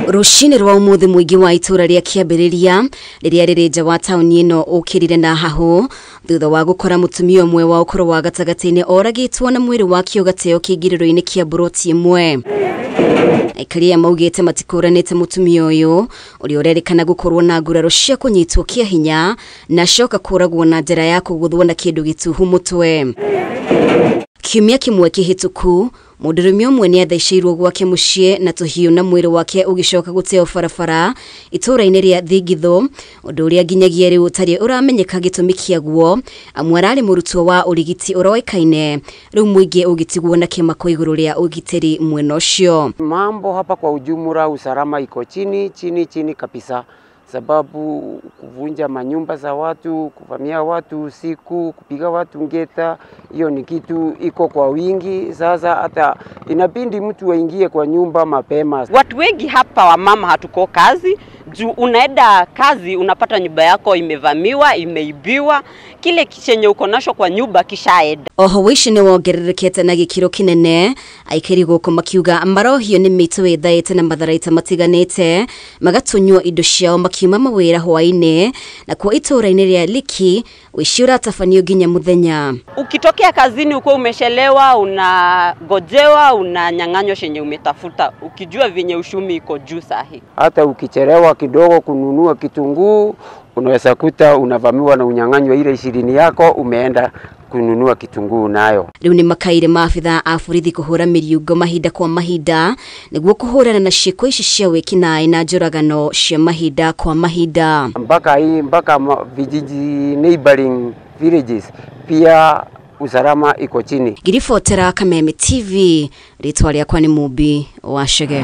Rucini rwa umuthi muingi wa itura ria kiambiriria riria riri nja wa tauni ino ukirire na hahu thutha wa gukora mutumia umwe wa ukuru wa gatagati-ini oragitwo na mwiri wake ugateo kingiriro-ini kia buroti imwe. Aikari aya maugite matikuranite mutumia uyu uria urerikana gukorwo na nguraro cia kunyitwo kia hinya na acoka kuragwo na njira ya kuguthwo na kindu gituhu mutwe. Kiumia kimwe kihituku mundurume umwe ni atheceirwo gwake muciĩ na tũhiũ na mwĩrĩ wake ũgĩcoka gũteo barabara itũra-inĩ rĩa Thingitho, ũndũ ũrĩa nginyagia rĩu ũtarĩ ũramenyeka gĩtũmi kĩaguo, amu ararĩ mũrutwo wa ũrigiti ũroĩkaine, rĩu mũingĩ ũgĩtigwo na kĩmako igũrũ rĩa ũgitĩri mwena ũcio. Mambo hapa kwa ujumla usalama iko chini chini chini kabisa, sababu kuvunja manyumba za watu, kuvamia watu usiku, kupiga watu ngeta, hiyo ni kitu iko kwa wingi. Sasa hata inabidi mtu aingie kwa nyumba mapema. Watu wengi hapa wamama hatuko kazi, juu unaenda kazi unapata nyumba yako imevamiwa, imeibiwa, kile chenye uko nacho kwa nyumba kishaenda. Oho wĩici nĩ wongererekete na gĩkĩro kĩnene, aikari gũkũ makiuga marohio nĩ mĩitũ ĩthaĩte na matharaita matiganĩte, magatunywo indo ciao makiuma mawĩra hwaĩ-inĩ, nakuo itũra-inĩ rĩa Liki ũici ũratabanio nginya mũthenya. Ukitokea kazini uko umeshelewa, unagojewa, unanyang'anywa chenye umetafuta, ukijua venye ushumi iko juu sahi. Hata ukichelewa kidogo kununua kitunguu unaweza kuta unavamiwa na unyang'anywa ile 20 yako umeenda kununua kitunguu nayo. Riu ni makaire maabithaa a borithi kuhura mĩriũngo mahinda kwa mahinda nĩguo kũhũrana na ciĩko ici cia wĩkinaĩ na njũragano cia mahinda kwa mahinda. Mpaka hii mpaka vijiji neighboring villages pia usalama iko chini. Ngiribotera Kameme TV, rĩtwa rĩakwa nĩ Mumbi wa Chege.